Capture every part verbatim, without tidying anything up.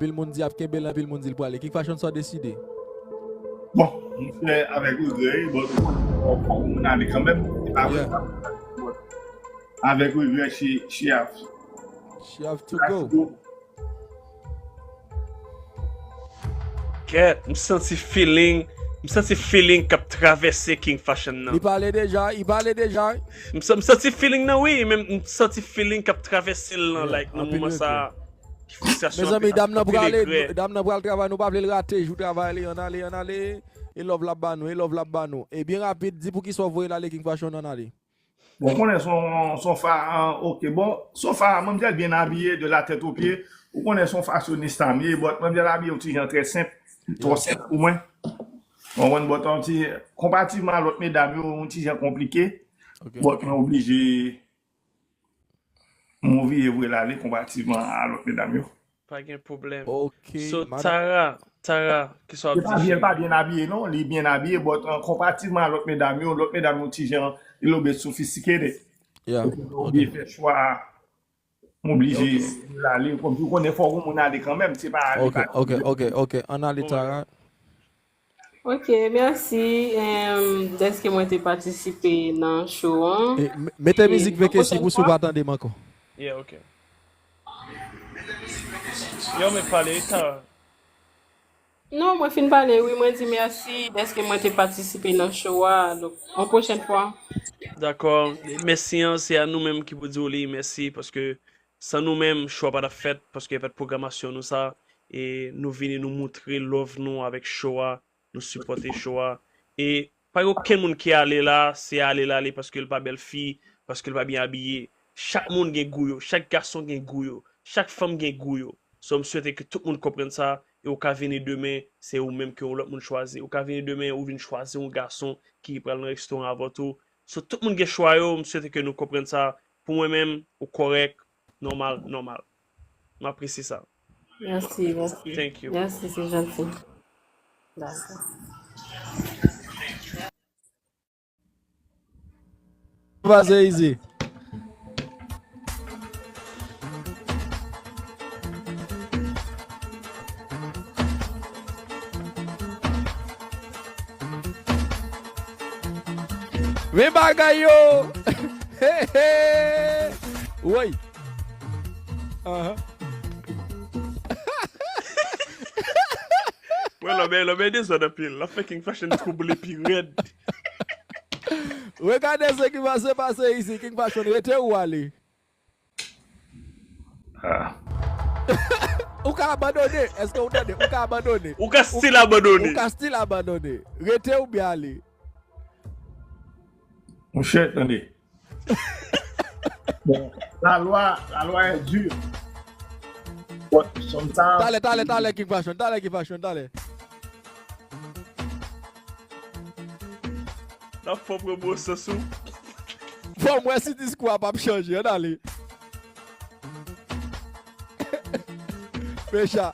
anpil moun di ap kenbe l, anpil moun di l prale. King Fashion, sa w deside? Bon, mwen fè avèk regrè, bon, fòk moun ale kanmenm. Se pa vre. Avèk regrè, she, she have. She have to go. Kèt, m santi feeling, m santi feeling k ap travèse King Fashion nan. Li pale deja, li pale deja. M sa- m santi feeling nan wi, men m santi feeling k ap travèse l nan, like, nan moman sa. Fristrasyon. Mezanmi, dam nan prale, dam nan pral travay, nou pa vle l rate jou travay li, ann ale, ann ale. E love l ap ba nou, e love l ap ba nou. E byen rapid, di poukisa w voye l ale King Fashion, ann ale. Bon, konnen son son fa an, ok. Bon, son fa manmzèl byen abiye de la tèt o pye. Ou konnen son fasyonista m ye, but manmzèl abiye yon ti jan trè senp, twò senp pou mwen. Ou konprann, but yon ti, konpativman a lòt medam yo, yon ti jan konplike. But mwen oblije mwen vire voye l ale konpativman a lòt medam yo. Pa gen pwoblèm. Ok. So, Tara, Tara, kisa w ap di? Li pa byen abiye non, li byen abiye, but konpativman a lòt medam yo, lòt medam yo ti jan, li lobe sofistike de. Yeah. Oblije fè chwa a. M oblije ale, kòmsi ou konnen fòk yon moun ale kanmenm, se pa ale. Ok, ok, ok, ok. Ann ale, Tara. Ok, mèsi dèske mwen te patisipe nan show an. Mete mizik V K C pou si w pa tande m ankò. Yeah, ok. Yo, men pale, Tara. Non, mwen fin pale, wi, mwen di mèsi dèske mwen te patisipe nan show a. Donk, yon pwochèn fwa. Dakò. Mèsi an, se a nou menm ki pou di w li mèsi, paske san nou menm, show a pa t ap fèt, paske pa t pwogramasyon nou sa. E nou vini, nou moutre love nou avèk show a, nou sipòte show a. E pa gen okenn moun ki ale la, se ale l ale paske l pa bèl fi, paske l pa byen abiye. Chak moun gen gou yo, chak gason gen gou yo, chak fanm gen gou yo. So, m swete ke tout moun konprann sa, e ou ka vini demen, se ou menm ke yon lòt moun chwazi. Ou ka vini demen, ou vin chwazi yon gason ki pral nan restoran avè w tou. So, tout moun gen chwa yo, m swete ke nou konprann sa. Pou mwen menm, ou kòrèk, nòmal, nòmal. M apresye sa. Mèsi, mèsi. Thank you. Mèsi, se janti. Dakò. Pase izi. Men bagay yo. Hey, hey. Woy. Aha. Wè, lòbèy, lòbèy dezòd anpil. L ap fè King Fashion twouble pi rèd. Regade sa ki pase pase ici. King Fashion, rete ou ale? Ou ka abandone. Èske ou tande? Ou ka abandone. Ou ka still abandone. Ou ka still abandone. Rete oubyen ale? Monchè, tande. Bon, la loi, la loi est dure. But sometimes. Talè, talè, talè, King Fashion, talè, King Fashion, talè. N ap fè w pran bon sans ou. Fò m wè si diskou a p ap chanje, ann ale. Mecha,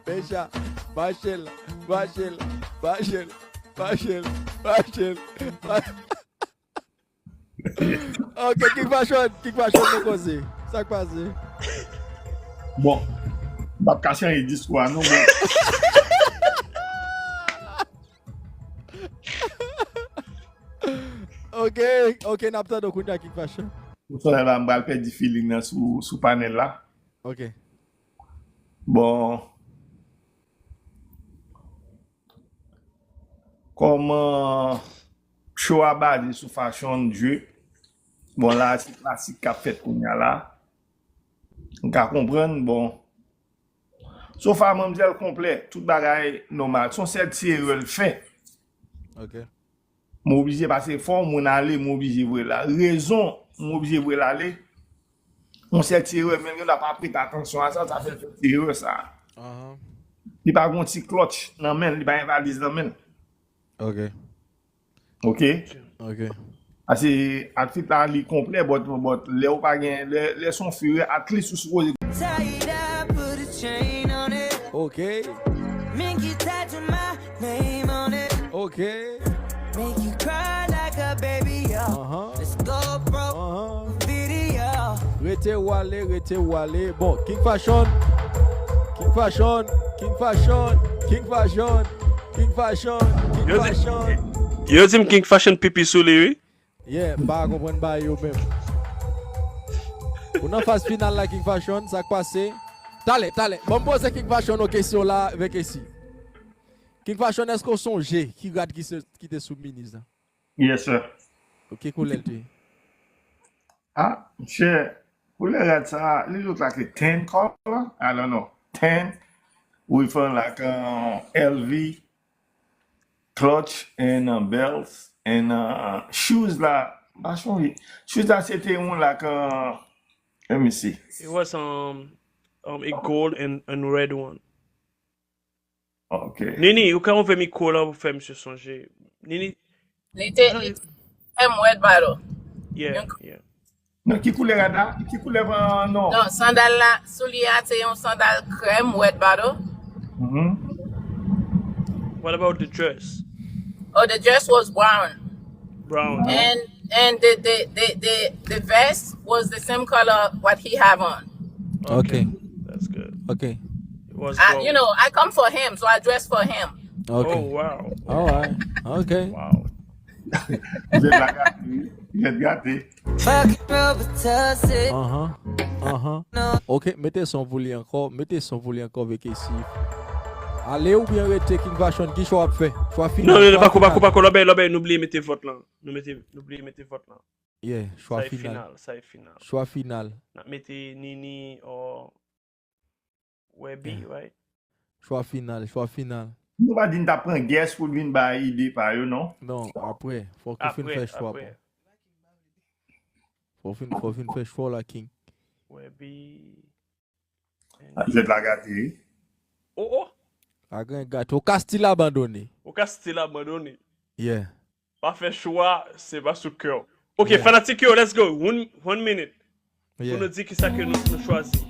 mecha, mache l, mache l, mache l, mache l, mache l, mache l. Ok, King Fashion, King Fashion, nou koze. Sa k pase? Bon, m p ap ka chanje diskou a non, men. Ok, ok, n ap tande w kounye a, King Fashion. Pou sa la, m pral pèdi feeling nan sou, sou panèl la. Ok. Bon. Kòman show a baze sou fashion drip? Bon, la, se klasik k ap fèt kounye a la. M ka konprann, bon. So far, manmzèl konplè, tout bagay nòmal. Se yon sèl ti erè l fè. Ok. M oblije pase fò, moun ale, m oblije voye l ale. Rezon m oblije voye l ale, yon sèl ti erè, men gen lè pa prete atansyon a sa, sa fè l fè ti erè sa. Li pa gen yon ti clutch nan men l, li pa gen valiz nan men l. Ok. Ok? Ok. Pase outfit la, li konplè, but, but lè ou pa gen, lè, lè se yon fi, at least ou sipoze. Ok. Ok. Aha. Aha. Rete ou ale, rete ou ale. Bon, King Fashion. King Fashion, King Fashion, King Fashion, King Fashion, King Yo di, Fashion. Yo di m King Fashion pipi sou li, wi. Yeah, m pa konprann bagay yo menm. Ou nan faz final la, King Fashion, sa k pase? Talè, talè. Bon, m poze King Fashion yon kesyon la, vekesi. King Fashion, èske w sonje ki rad ki, se, ki te sou minis la? Yes, sir. Ok, koulè l te ye? Ah, monchè, koulè rad sa, li look like a tan color. I don't know. Tan with uh, like uh, L V clutch and uh, belts and uh, shoes la. Pa sonje. Shoes la se te yon like uh, let me see. It was um, um, a gold and, and red one. Okay. Nini, ou ka anvoye mikwo la pou fè misye sonje. Nini, Li te li te krèm red bottle. Yeah, yeah. Non, ki koulè rad la? Ki koulè uh, non? Non, sandal la, soulye a te yon sandal krèm red bottle. Mhm. What about the dress? Oh, the dress was brown. Brown. And and the the the the, the vest was the same color what he have on. Ok, That's good. ok. It was I, gold. you know, I come for him, so I dress for him. Ok. Oh, wow. Alright. Ok. Wow. Jèt la gate, wi. Jèt gate. Fucking rubber tussy. Anhan. Anhan. Ok, mete son pou li ankò. Mete son pou li ankò, vekesi. Ale oubyen rete, King Fashion, ki chwa w ap fè? Chwa final. Non, non, non, chwa pako, pako, final. Pako, lòbèy, lòbèy, nou bliye mete vòt lan. Nou mete, nou bliye mete vòt lan. Yeah, Sa chwa e final. Final, sa e final. Chwa final. N ap mete Nini or Webby, Yeah. Right? Chwa final, chwa final. Nou pa di n ta pran guest pou l vin bay ide pa yo, non? Non, apre. Fòk ou fin Apre, fè chwa. Apre. Fòk ou fin, fòk ou fin fè chwa la, King. Webby. Jèt la gate, wi. Oh, oh. Agren gate. Ou ka still abandone. Ou ka still abandone. Yeah. Pa fè chwa, se pa sou kè w. Ok, fanatik yo, let's go. One, one minute. Pou Yeah. Nou di kisa ke nou, nou chwazi.